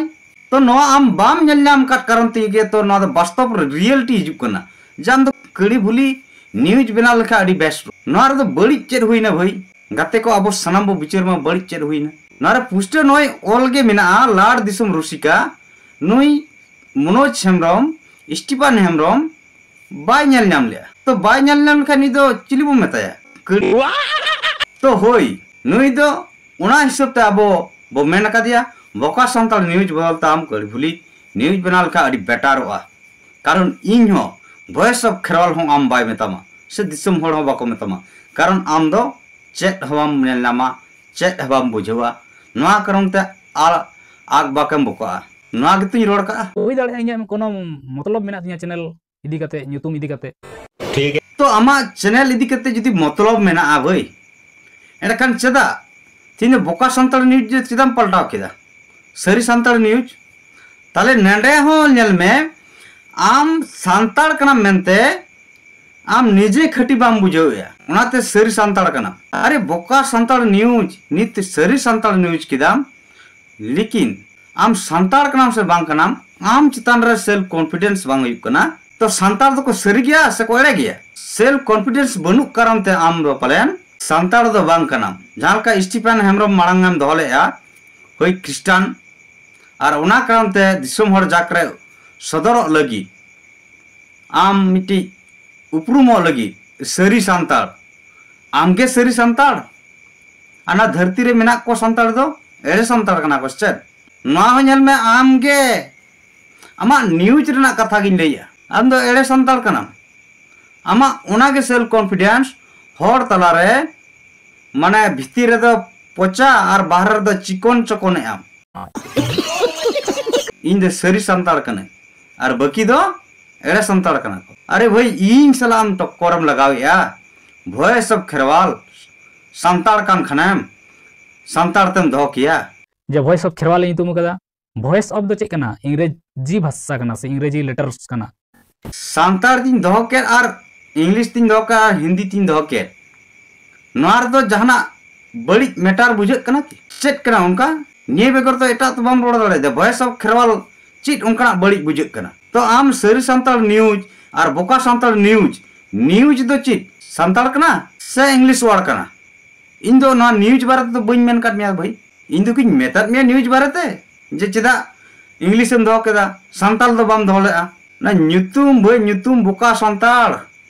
ᱛᱚ ᱱᱚᱣᱟ ᱟᱢ ᱵᱟᱢ ᱧᱮᱞ ᱧᱟᱢ ᱠᱟᱫ ᱠᱟᱨᱚᱱ ᱛᱮᱜᱮ ᱛᱚ ᱱᱚᱣᱟ ᱫᱚ ᱵᱟᱥᱛᱚᱵ ᱨᱮ ᱨᱤᱭᱮᱞᱤᱴᱤ ᱦᱤᱡᱩᱜ ᱠᱟᱱᱟ᱾ ᱡᱟᱦᱟᱸ ᱫᱚ ᱠᱟᱹᱲᱤ ᱵᱷᱩᱞᱤ ᱱᱤᱭᱩᱡᱽ ᱵᱮᱱᱟᱣ ᱞᱮᱠᱷᱟᱱ ᱟᱹᱰᱤ ᱵᱮᱥ᱾ ᱱᱚᱣᱟ ᱨᱮᱫᱚ ᱵᱟᱹᱲᱤᱡ ᱪᱮᱫ ᱦᱩᱭᱱᱟ ᱵᱷᱟᱹᱭ? ᱜᱟᱛᱮ ᱠᱚ, ᱟᱵᱚ ᱥᱟᱱᱟᱢ ᱵᱚ ᱵᱤᱪᱟᱹᱨ ᱢᱟ, ᱵᱟᱹᱲᱤᱡ ᱪᱮᱫ ᱦᱩᱭᱱᱟ? ᱱᱚᱣᱟ ᱨᱮ ᱯᱩᱥᱴᱟᱹ ᱱᱚᱜᱼᱚᱭ ᱚᱞ ᱜᱮ ᱢᱮᱱᱟᱜᱼᱟ, ᱞᱟᱲ ᱫᱤᱥᱚᱢ ᱨᱩᱥᱤᱠᱟ ᱱᱩᱭ ᱢᱚᱱᱳᱡᱽ ᱦᱮᱢᱵᱨᱚᱢ, ᱥᱴᱤᱯᱷᱟᱱ ᱦᱮᱢᱵᱨᱚᱢ ᱵᱟᱭ ᱧᱮᱞ ᱧᱟᱢ ᱞᱮᱜᱼᱟ᱾ ᱛᱚ ᱵᱟᱭ ᱧᱮᱞ ᱧᱟᱢ ᱞᱮᱠᱷᱟᱱ ᱱᱩᱭ ᱫᱚ ᱪᱤᱞᱤ ᱵᱚ ᱢᱮᱛᱟᱭᱟ? ᱠᱟᱹᱲᱤ᱾ ᱛᱚ ᱦᱳᱭ, ᱱᱩᱭ ᱫᱚ ᱚᱱᱟ ᱦᱤᱥᱟᱹᱵ ᱛᱮ ᱟᱵᱚ ᱵᱚ ᱢᱮᱱ ᱟᱠᱟᱫᱮᱭᱟ, ᱵᱚᱠᱟ ᱥᱟᱱᱛᱟᱲ ᱱᱤᱭᱩᱡᱽ ᱵᱚᱫᱚᱞ ᱛᱮ ᱟᱢ ᱠᱟᱹᱲᱤ ᱵᱷᱩᱞᱤ ᱱᱤᱭᱩᱡᱽ ᱵᱮᱱᱟᱣ ᱞᱮᱠᱷᱟᱱ ᱟᱹᱰᱤ ᱵᱮᱴᱟᱨᱚᱜᱼᱟ᱾ ᱠᱟᱨᱚᱱ ᱤᱧ ᱦᱚᱸ, ᱵᱷᱚᱭᱮᱥ ᱚᱯᱷ ᱠᱷᱮᱨᱣᱟᱞ ᱦᱚᱸ ᱟᱢ ᱵᱟᱭ ᱢᱮᱛᱟᱢᱟ, ᱥᱮ ᱫᱤᱥᱚᱢ ᱦᱚᱲ ᱦᱚᱸ ᱵᱟᱠᱚ ᱢᱮᱛᱟᱢᱟ᱾ ᱠᱟᱨᱚᱱ ᱟᱢ ᱫᱚ ᱪᱮᱫ ᱦᱚᱸ ᱵᱟᱢ ᱧᱮᱞ ᱧᱟᱢᱟ, ᱪᱮᱫ ᱦᱚᱸ ᱵᱟᱢ ᱵᱩᱡᱷᱟᱹᱣᱟ᱾ ᱱᱚᱣᱟ ᱠᱟᱨᱚᱱ ᱛᱮ ᱟᱨ ᱟᱠ ᱵᱟᱠᱮᱢ ᱵᱚᱠᱟᱜᱼᱟ᱾ ᱱᱚᱣᱟ ᱜᱮᱛᱚᱧ ᱨᱚᱲ ᱠᱟᱜᱼᱟ᱾ ᱦᱩᱭ ᱫᱟᱲᱮᱭᱟᱜᱼᱟ ᱤᱧᱟᱹᱜ ᱠᱳᱱᱳ ᱢᱚᱛᱞᱚᱵ ᱢᱮᱱᱟᱜ ᱛᱤᱧᱟᱹ ᱪᱮᱱᱮᱞ ᱤᱫᱤ ᱠᱟᱛᱮ, ᱧᱩᱛᱩᱢ ᱤᱫᱤ ᱠᱟᱛᱮ᱾ ᱴᱷᱤᱠ ᱜᱮᱭᱟ᱾ ᱛᱚ ᱟᱢᱟᱜ ᱪᱮᱱᱮᱞ ᱤᱫᱤ ᱠᱟᱛᱮ ᱡᱩᱫᱤ ᱢᱚᱛᱞᱚᱵ ᱢᱮᱱᱟᱜᱼᱟ ᱵᱷᱟᱹᱭ, ᱮᱸᱰᱮᱠᱷᱟᱱ ᱪᱮᱫᱟᱜ ᱛᱮᱦᱮᱧ ᱫᱚ ᱵᱚᱠᱟ ᱥᱟᱱᱛᱟᱲ ᱱᱤᱭᱩᱡᱽ ᱫᱚ ᱪᱮᱫᱟᱜ ᱮᱢ ᱯᱟᱞᱴᱟᱣ ᱠᱮᱫᱟ? ᱥᱟᱹᱨᱤ ᱥᱟᱱᱛᱟᱲ ᱱᱤᱭᱩᱡᱽ᱾ ᱛᱟᱦᱞᱮ ᱱᱮᱰᱮ ᱦᱚᱸ ᱧᱮᱞ ᱢᱮ, ᱟᱢ ᱥᱟᱱᱛᱟᱲ ᱠᱟᱱᱟᱢ ᱢᱮᱱᱛᱮ ᱟᱢ ᱱᱤᱡᱮ ᱠᱷᱟᱹᱴᱤ ᱵᱟᱢ ᱵᱩᱡᱷᱟᱹᱣᱮᱜᱼᱟ, ᱚᱱᱟᱛᱮ ᱥᱟᱹᱨᱤ ᱥᱟᱱᱛᱟᱲ ᱠᱟᱱᱟᱢ᱾ ᱟᱨᱮ ᱵᱚᱠᱟ ᱥᱟᱱᱛᱟᱲ ᱱᱤᱭᱩᱡᱽ, ᱱᱤᱛ ᱥᱟᱹᱨᱤ ᱥᱟᱱᱛᱟᱲ ᱱᱤᱭᱩᱡᱽ ᱠᱮᱫᱟᱢ, ᱞᱮᱠᱤᱱ ᱟᱢ ᱥᱟᱱᱛᱟᱲ ᱠᱟᱱᱟᱢ ᱥᱮ ᱵᱟᱝ ᱠᱟᱱᱟᱢ, ᱟᱢ ᱪᱮᱛᱟᱱ ᱨᱮ ᱥᱮᱞᱯ ᱠᱚᱱᱯᱷᱤᱰᱮᱱᱥ ᱵᱟᱝ ᱦᱩᱭᱩᱜ ᱠᱟᱱᱟ᱾ ᱛᱚ ᱥᱟᱱᱛᱟᱲ ᱫᱚᱠᱚ ᱥᱟᱹᱨᱤ ᱜᱮᱭᱟ ᱥᱮ ᱠᱚ ᱮᱲᱮ ᱜᱮᱭᱟ? ᱥᱮᱞᱯ ᱠᱚᱱᱯᱷᱤᱰᱮᱱᱥ ᱵᱟᱹᱱᱩᱜ ᱠᱟᱨᱚᱱ ᱛᱮ ᱟᱢ ᱫᱚ ᱯᱟᱞᱮᱱ ᱥᱟᱱᱛᱟᱲ ᱫᱚ ᱵᱟᱝ ᱠᱟᱱᱟᱢ᱾ ᱡᱟᱦᱟᱸ ᱞᱮᱠᱟ ᱥᱴᱤᱯᱷᱟᱱ ᱦᱮᱢᱵᱨᱚᱢ ᱢᱟᱲᱟᱝ ᱮᱢ ᱫᱚᱦᱚ ᱞᱮᱫᱼᱟ, ᱦᱳᱭ ᱠᱷᱨᱤᱥᱴᱟᱱ, ᱟᱨ ᱚᱱᱟ ᱠᱟᱨᱚᱱ ᱛᱮ ᱫᱤᱥᱚᱢ ᱦᱚᱲ ᱡᱟᱠ ᱨᱮ ᱥᱚᱫᱚᱨᱚᱜ ᱞᱟᱹᱜᱤᱫ, ᱟᱢ ᱢᱤᱫᱴᱤᱡ ᱩᱯᱨᱩᱢᱚᱜ ᱞᱟᱹᱜᱤᱫ ᱥᱟᱹᱨᱤ ᱥᱟᱱᱛᱟᱲ, ᱟᱢᱜᱮ ᱥᱟᱹᱨᱤ ᱥᱟᱱᱛᱟᱲ? ᱟᱨ ᱱᱚᱣᱟ ᱫᱷᱟᱹᱨᱛᱤ ᱨᱮ ᱢᱮᱱᱟᱜ ᱠᱚ ᱥᱟᱱᱛᱟᱲ ᱫᱚ ᱮᱲᱮ ᱥᱟᱱᱛᱟᱲ ᱠᱟᱱᱟ ᱠᱚ ᱥᱮ ᱪᱮᱫ? ᱱᱚᱣᱟ ᱦᱚᱸ ᱧᱮᱞ ᱢᱮ, ᱟᱢᱜᱮ ᱟᱢᱟᱜ ᱱᱤᱭᱩᱡᱽ ᱨᱮᱱᱟᱜ ᱠᱟᱛᱷᱟ ᱜᱤᱧ ᱞᱟᱹᱭᱮᱜᱼᱟ, ᱟᱢ ᱫᱚ ᱮᱲᱮ ᱥᱟᱱᱛᱟᱲ ᱠᱟᱱᱟᱢ᱾ ᱟᱢᱟᱜ ᱚᱱᱟᱜᱮ ᱥᱮᱞᱯ ᱠᱚᱱᱯᱷᱤᱰᱮᱱᱥ ᱦᱚᱲ ᱛᱟᱞᱟᱨᱮ, ᱢᱟᱱᱮ ᱵᱷᱤᱛᱤᱨ ᱨᱮᱫᱚ ᱯᱚᱪᱟ ᱟᱨ ᱵᱟᱦᱨᱮ ᱨᱮᱫᱚ ᱪᱤᱠᱚᱱ ᱪᱚᱠᱚᱱᱮᱜ ᱟᱢ᱾ ᱤᱧ ᱫᱚ ᱥᱟᱹᱨᱤ ᱥᱟᱱᱛᱟᱲ ᱠᱟᱹᱱᱟᱹᱧ᱾ ᱟᱨ ᱵᱟᱹᱠᱤ ᱫᱚ ᱮᱲᱮ ᱥᱟᱱᱛᱟᱲ ᱠᱟᱱᱟ ᱠᱚ᱾ ᱟᱨᱮ ᱵᱷᱟᱹᱭ, ᱤᱧ ᱥᱟᱞᱟᱜ ᱟᱢ ᱴᱚᱠᱠᱚᱨᱮᱢ ᱞᱟᱜᱟᱣᱮᱫᱼᱟ? ᱵᱷᱚᱭᱮᱥ ᱚᱯᱷ ᱠᱷᱮᱨᱣᱟᱞ ᱥᱟᱱᱛᱟᱲ ᱠᱟᱱ ᱠᱷᱟᱱᱮᱢ, ᱥᱟᱱᱛᱟᱲ ᱛᱮᱢ ᱫᱚᱦᱚ ᱠᱮᱭᱟ᱾ ᱡᱮ ᱵᱷᱚᱭᱮᱥ ᱚᱯᱷ ᱠᱷᱮᱨᱣᱟᱞ ᱤᱧ ᱧᱩᱛᱩᱢ ᱟᱠᱟᱫᱟ, ᱵᱷᱚᱭᱮᱥ ᱚᱯᱷ ᱫᱚ ᱪᱮᱫ ᱠᱟᱱᱟ? ᱤᱝᱨᱮᱡᱤ ᱵᱷᱟᱥᱟ ᱠᱟᱱᱟ ᱥᱮ ᱤᱝᱨᱮᱡᱤ ᱞᱮᱴᱟᱨᱥ ᱠᱟᱱᱟ? ᱥᱟᱱᱛᱟᱲ ᱛᱤᱧ ᱫᱚᱦᱚ ᱠᱮᱫ ᱟᱨ ᱤᱝᱞᱤᱥ ᱛᱤᱧ ᱫᱚᱦᱚ ᱠᱮᱫ ᱟᱨ ᱦᱤᱱᱫᱤ ᱛᱤᱧ ᱫᱚᱦᱚ ᱠᱮᱫ, ᱱᱚᱣᱟ ᱨᱮᱫᱚ ᱡᱟᱦᱟᱱᱟᱜ ᱵᱟᱹᱲᱤᱡ ᱢᱮᱴᱟᱨ ᱵᱩᱡᱷᱟᱹᱜ ᱠᱟᱱᱟ ᱠᱤ? ᱪᱮᱫ ᱠᱟᱱᱟ ᱚᱱᱠᱟ? ᱱᱤᱭᱟᱹ ᱵᱮᱜᱚᱨ ᱫᱚ ᱮᱴᱟᱜ ᱫᱚ ᱵᱟᱢ ᱨᱚᱲ ᱫᱟᱲᱮᱭᱟᱫᱟ᱾ ᱵᱷᱚᱭᱮᱥ ᱚᱯᱷ ᱠᱷᱮᱨᱣᱟᱞ ᱪᱮᱫ ᱚᱱᱠᱟᱱᱟᱜ ᱵᱟᱹᱲᱤᱡ ᱵᱩᱡᱷᱟᱹᱜ ᱠᱟᱱᱟ? ᱛᱚ ᱟᱢ ᱥᱟᱹᱨᱤ ᱥᱟᱱᱛᱟᱲ ᱱᱤᱭᱩᱡᱽ ᱟᱨ ᱵᱚᱠᱟ ᱥᱟᱱᱛᱟᱲ ᱱᱤᱭᱩᱡᱽ, ᱱᱤᱭᱩᱡᱽ ᱫᱚ ᱪᱮᱫ ᱥᱟᱱᱛᱟᱲ ᱠᱟᱱᱟ ᱥᱮ ᱤᱝᱞᱤᱥ ᱣᱟᱨᱰ ᱠᱟᱱᱟ? ᱤᱧ ᱫᱚ ᱱᱚᱣᱟ ᱱᱤᱭᱩᱡᱽ ᱵᱟᱨᱮ ᱛᱮᱫᱚ ᱵᱟᱹᱧ ᱢᱮᱱ ᱠᱟᱫ ᱢᱮᱭᱟ ᱵᱷᱟᱹᱭ, ᱤᱧ ᱫᱚ ᱠᱤᱧ ᱢᱮᱛᱟᱫ ᱢᱮᱭᱟ ᱱᱤᱭᱩᱡᱽ ᱵᱟᱨᱮᱛᱮ ᱡᱮ ᱪᱮᱫᱟᱜ ᱤᱝᱞᱤᱥ ᱮᱢ ᱫᱚᱦᱚ ᱠᱮᱫᱟ, ᱥᱟᱱᱛᱟᱲ ᱫᱚ ᱵᱟᱢ ᱫᱚᱦᱚ ᱞᱮᱫᱼᱟ᱾ ᱚᱱᱟ ᱧᱩᱛᱩᱢ ᱵᱷᱟᱹᱭ, ᱧᱩᱛᱩᱢ ᱵᱚᱠᱟ ᱥᱟᱱᱛᱟᱲ,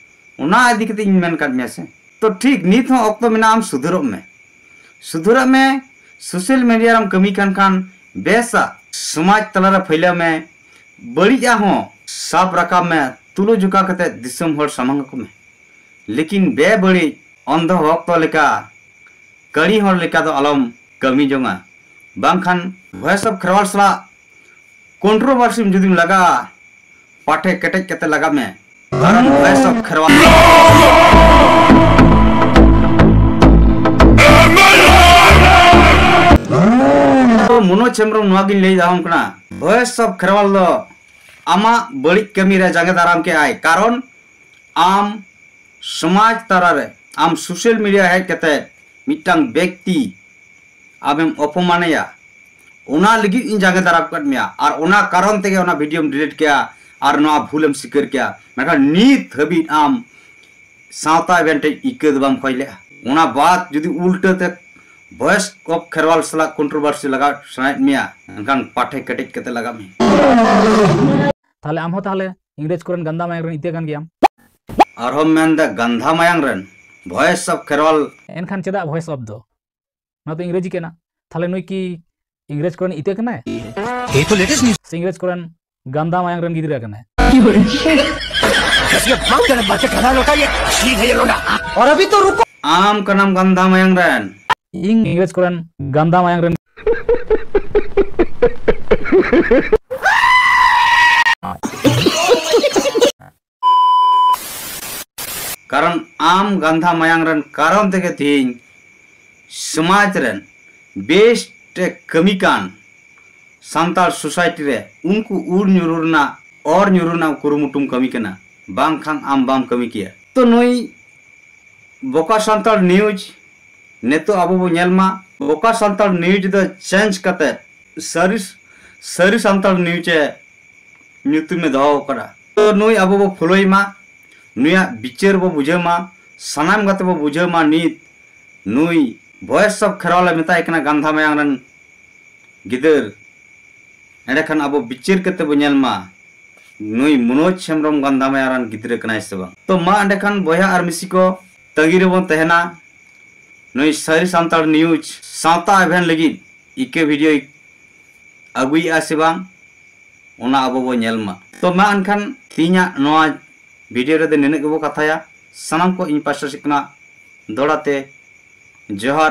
ᱚᱱᱟ ᱤᱫᱤ ᱠᱟᱛᱮ ᱤᱧ ᱢᱮᱱ ᱠᱟᱫ ᱢᱮᱭᱟ ᱥᱮ᱾ ᱛᱚ ᱴᱷᱤᱠ ᱱᱤᱛ ᱦᱚᱸ ᱚᱠᱛᱚ ᱢᱮᱱᱟᱜᱼᱟ, ᱟᱢ ᱥᱩᱫᱷᱟᱹᱨᱚᱜ ᱢᱮ, ᱥᱩᱫᱷᱟᱹᱨᱚᱜ ᱢᱮ᱾ ᱥᱳᱥᱟᱞ ᱢᱤᱰᱤᱭᱟ ᱨᱮᱢ ᱠᱟᱹᱢᱤ ᱠᱟᱱ ᱠᱷᱟᱱ ᱵᱮᱥᱟ, ᱥᱚᱢᱟᱡᱽ ᱛᱟᱞᱟᱨᱮ ᱯᱷᱟᱹᱭᱞᱟᱹᱣ ᱢᱮ, ᱵᱟᱹᱲᱤᱡᱟᱜ ᱦᱚᱸ ᱥᱟᱵ ᱨᱟᱠᱟᱵ ᱢᱮ, ᱛᱩᱞᱟᱹ ᱡᱚᱠᱷᱟ ᱠᱟᱛᱮ ᱫᱤᱥᱚᱢ ᱦᱚᱲ ᱥᱟᱢᱟᱝ ᱟᱠᱚ ᱢᱮ᱾ ᱞᱮᱠᱤᱱ ᱵᱮᱵᱟᱹᱲᱤᱡ ᱚᱱᱫᱷᱚ ᱵᱷᱚᱠᱛᱚ ᱞᱮᱠᱟ ᱠᱟᱹᱲᱤ ᱦᱚᱲ ᱞᱮᱠᱟ ᱫᱚ ᱟᱞᱚᱢ ᱠᱟᱹᱢᱤ ᱡᱚᱝᱟ, ᱵᱟᱝᱠᱷᱟᱱ ᱵᱷᱚᱭᱮᱥ ᱚᱯᱷ ᱠᱷᱮᱨᱣᱟᱞ ᱥᱟᱞᱟᱜ ᱠᱚᱱᱴᱨᱳᱵᱷᱟᱨᱥᱤᱢ ᱡᱩᱫᱤᱢ ᱞᱟᱜᱟᱜᱼᱟ, ᱯᱟᱴᱷᱮ ᱠᱮᱴᱮᱡ ᱠᱟᱛᱮ ᱞᱟᱜᱟᱜ ᱢᱮ, ᱠᱟᱨᱚᱱ ᱵᱷᱚᱭᱮᱥ ᱚᱯᱷ ᱠᱷᱮᱨᱣᱟᱞ ᱢᱚᱱᱳᱡᱽ ᱦᱮᱢᱵᱨᱚᱢ ᱱᱚᱣᱟ ᱜᱤᱧ ᱞᱟᱹᱭ ᱫᱟᱲᱮᱭᱟᱢ ᱠᱟᱱᱟ, ᱵᱷᱚᱭᱮᱥ ᱚᱯᱷ ᱠᱷᱮᱨᱣᱟᱞ ᱫᱚ ᱟᱢᱟᱜ ᱵᱟᱹᱲᱤᱡ ᱠᱟᱹᱢᱤ ᱨᱮ ᱡᱟᱸᱜᱮ ᱫᱟᱨᱟᱢ ᱠᱮᱜᱼᱟᱭ, ᱠᱟᱨᱚᱱ ᱟᱢ ᱥᱚᱢᱟᱡᱽ ᱛᱟᱞᱟᱨᱮ, ᱟᱢ ᱥᱳᱥᱟᱞ ᱢᱤᱰᱤᱭᱟ ᱦᱮᱡ ᱠᱟᱛᱮ ᱢᱤᱫᱴᱟᱝ ᱵᱮᱠᱛᱤ ᱟᱢᱮᱢ ᱚᱯᱚᱢᱟᱱᱮᱭᱟ, ᱚᱱᱟ ᱞᱟᱹᱜᱤᱫ ᱤᱧ ᱡᱟᱸᱜᱮ ᱫᱟᱨᱟᱢ ᱠᱟᱫ ᱢᱮᱭᱟ, ᱟᱨ ᱚᱱᱟ ᱠᱟᱨᱚᱱ ᱛᱮᱜᱮ ᱚᱱᱟ ᱵᱷᱤᱰᱤᱭᱳᱢ ᱰᱤᱞᱤᱴ ᱠᱮᱜᱼᱟ ᱟᱨ ᱱᱚᱣᱟ ᱵᱷᱩᱞᱮᱢ ᱥᱤᱠᱟᱹᱨ ᱠᱮᱜᱼᱟ᱾ ᱢᱮᱱᱠᱷᱟᱱ ᱱᱤᱛ ᱦᱟᱹᱵᱤᱡ ᱟᱢ ᱥᱟᱶᱛᱟ ᱮᱵᱷᱮᱱ ᱴᱷᱮᱡ ᱤᱠᱟᱹ ᱫᱚ ᱵᱟᱢ ᱠᱷᱚᱭ ᱞᱮᱜᱼᱟ᱾ ᱚᱱᱟ ᱵᱟᱫ ᱡᱩᱫᱤ ᱩᱞᱴᱟᱹ ᱛᱮ ᱵᱷᱚᱭᱮᱥ ᱚᱯᱷ ᱠᱷᱮᱨᱣᱟᱞ ᱥᱟᱞᱟᱜ ᱠᱚᱱᱴᱨᱳᱵᱷᱟᱨᱥᱤ ᱞᱟᱜᱟᱣ ᱥᱟᱱᱟᱭᱮᱫ ᱢᱮᱭᱟ, ᱮᱱᱠᱷᱟᱱ ᱯᱟᱴᱷᱮ ᱠᱮᱴᱮᱡ ᱠᱟᱛᱮ ᱞᱟᱜᱟᱜ ᱢᱮ᱾ ᱛᱟᱦᱞᱮ ᱟᱢ ᱦᱚᱸ ᱛᱟᱦᱞᱮ ᱤᱝᱨᱮᱡᱽ ᱠᱚᱨᱮᱱ ᱜᱟᱱᱫᱟ ᱢᱟᱭᱟᱝ ᱨᱮᱱ ᱤᱛᱟᱹ ᱠᱟᱱ ᱜᱮᱭᱟᱢ᱾ ᱟᱨᱦᱚᱸ ᱢᱮᱱᱫᱟ ᱜᱟᱱᱫᱷᱟ ᱢᱟᱭᱟᱝ ᱨᱮᱱ ᱵᱷᱚᱭᱮᱥ ᱚᱯᱷ ᱠᱷᱮᱨᱣᱟᱞ᱾ ᱮᱱᱠᱷᱟᱱ ᱪᱮᱫᱟᱜ ᱵᱷᱚᱭᱮᱥ ᱚᱯᱷ ᱫᱚ? ᱱᱚᱣᱟ ᱫᱚ ᱤᱝᱨᱮᱡᱤ ᱠᱟᱱᱟ᱾ ᱛᱟᱦᱞᱮ ᱱᱩᱭ ᱠᱤ ᱤᱝᱨᱮᱡᱽ ᱠᱚᱨᱮᱱ ᱤᱛᱟᱹ ᱠᱟᱱᱟᱭ? ये तो लेटेस्ट न्यूज़। ᱥᱮ ᱤᱝᱨᱮᱡᱽ ᱠᱚᱨᱮᱱ ᱜᱟᱱᱫᱟ ᱢᱟᱭᱟᱝ ᱨᱮᱱ ᱜᱤᱫᱽᱨᱟᱹ ᱠᱟᱱᱟᱭ? ये बात गलत बात है, गला लोटा ये। ठीक है ये लोटा। और अभी तो रुको। ᱟᱢ ᱠᱟᱱᱟᱢ ᱜᱟᱱᱫᱟ ᱢᱟᱭᱟᱝ ᱨᱮᱱ᱾ ᱤᱧ ᱤᱝᱨᱮᱡᱽ ᱠᱚᱨᱮᱱ ᱜᱟᱱᱫᱟ ᱢᱟᱭᱟᱝ ᱨᱮᱱ᱾ ᱠᱟᱨᱚᱱ ᱟᱢ ᱜᱟᱱᱫᱷᱟ ᱢᱟᱭᱟᱝ ᱨᱮᱱ ᱠᱟᱨᱚᱱ ᱛᱮᱜᱮ ᱛᱮᱦᱮᱧ ᱥᱚᱢᱟᱡᱽ ᱨᱮᱱ ᱵᱮᱥ ᱮ ᱠᱟᱹᱢᱤ ᱠᱟᱱ ᱥᱟᱱᱛᱟᱲ ᱥᱳᱥᱟᱭᱴᱤ ᱨᱮ ᱩᱱᱠᱩ ᱩᱨ ᱧᱩᱨᱩ ᱨᱮᱱᱟᱜ, ᱚᱨ ᱧᱩᱨᱩ ᱨᱮᱱᱟᱜ ᱠᱩᱨᱩᱢᱩᱴᱩᱢ ᱠᱟᱹᱢᱤ ᱠᱟᱱᱟ, ᱵᱟᱝᱠᱷᱟᱱ ᱟᱢ ᱵᱟᱢ ᱠᱟᱹᱢᱤ ᱠᱮᱭᱟ᱾ ᱛᱚ ᱱᱩᱭ ᱵᱚᱠᱟ ᱥᱟᱱᱛᱟᱲ ᱱᱤᱭᱩᱡᱽ ᱱᱤᱛᱚᱜ ᱟᱵᱚ ᱵᱚ ᱧᱮᱞ ᱢᱟ, ᱵᱚᱠᱟ ᱥᱟᱱᱛᱟᱲ ᱱᱤᱭᱩᱡᱽ ᱫᱚ ᱪᱮᱧᱡᱽ ᱠᱟᱛᱮ ᱥᱟᱹᱨᱤ, ᱥᱟᱹᱨᱤ ᱥᱟᱱᱛᱟᱲ ᱱᱤᱭᱩᱡᱽ ᱮ ᱧᱩᱛᱩᱢ ᱮ ᱫᱚᱦᱚ ᱟᱠᱟᱫᱟ᱾ ᱛᱚ ᱱᱩᱭ ᱟᱵᱚ ᱵᱚ ᱯᱷᱚᱞᱳᱭ ᱢᱟ, ᱱᱩᱭᱟᱜ ᱵᱤᱪᱟᱹᱨ ᱵᱚ ᱵᱩᱡᱷᱟᱹᱣ ᱢᱟ, ᱥᱟᱱᱟᱢ ᱜᱟᱛᱮ ᱵᱚ ᱵᱩᱡᱷᱟᱹᱣ ᱢᱟ᱾ ᱱᱤᱛ ᱱᱩᱭ ᱵᱷᱚᱭᱮᱥ ᱚᱯᱷ ᱠᱷᱮᱨᱣᱟᱞ ᱮ ᱢᱮᱛᱟᱭ ᱠᱟᱱᱟ ᱜᱟᱱᱫᱷᱟ ᱢᱟᱭᱟᱝ ᱨᱮᱱ ᱜᱤᱫᱟᱹᱨ᱾ ᱮᱸᱰᱮᱠᱷᱟᱱ ᱟᱵᱚ ᱵᱤᱪᱟᱹᱨ ᱠᱟᱛᱮ ᱵᱚ ᱧᱮᱞ ᱢᱟ, ᱱᱩᱭ ᱢᱚᱱᱳᱡᱽ ᱦᱮᱢᱵᱨᱚᱢ ᱜᱟᱱᱫᱷᱟ ᱢᱟᱭᱟᱝ ᱨᱮᱱ ᱜᱤᱫᱽᱨᱟᱹ ᱠᱟᱱᱟᱭ ᱥᱮ ᱵᱟᱝ᱾ ᱛᱚ ᱢᱟ ᱮᱸᱰᱮᱠᱷᱟᱱ ᱵᱚᱭᱦᱟ ᱟᱨ ᱢᱤᱥᱤ ᱠᱚ, ᱛᱟᱺᱜᱤ ᱨᱮᱵᱚᱱ ᱛᱟᱦᱮᱱᱟ ᱱᱩᱭ ᱥᱟᱹᱨᱤ ᱥᱟᱱᱛᱟᱲ ᱱᱤᱭᱩᱡᱽ ᱥᱟᱶᱛᱟ ᱮᱵᱷᱮᱱ ᱞᱟᱹᱜᱤᱫ ᱤᱠᱟᱹ ᱵᱷᱤᱰᱤᱭᱳᱭ ᱟᱹᱜᱩᱭᱮᱫᱼᱟ ᱥᱮ ᱵᱟᱝ, ᱚᱱᱟ ᱟᱵᱚ ᱵᱚ ᱧᱮᱞ ᱢᱟ᱾ ᱛᱚ ᱢᱟ ᱮᱱᱠᱷᱟᱱ ᱛᱮᱦᱮᱧᱟᱜ ᱱᱚᱣᱟ ᱵᱷᱤᱰᱤᱭᱳ ᱨᱮᱫᱚ ᱱᱤᱱᱟᱹᱜ ᱜᱮᱵᱚ ᱠᱟᱛᱷᱟᱭᱟ᱾ ᱥᱟᱱᱟᱢ ᱠᱚ ᱤᱧ ᱯᱟᱥᱴᱟ ᱥᱮᱫ ᱠᱷᱚᱱᱟᱜ ᱫᱚᱦᱲᱟ ᱛᱮ ᱡᱚᱦᱟᱨ᱾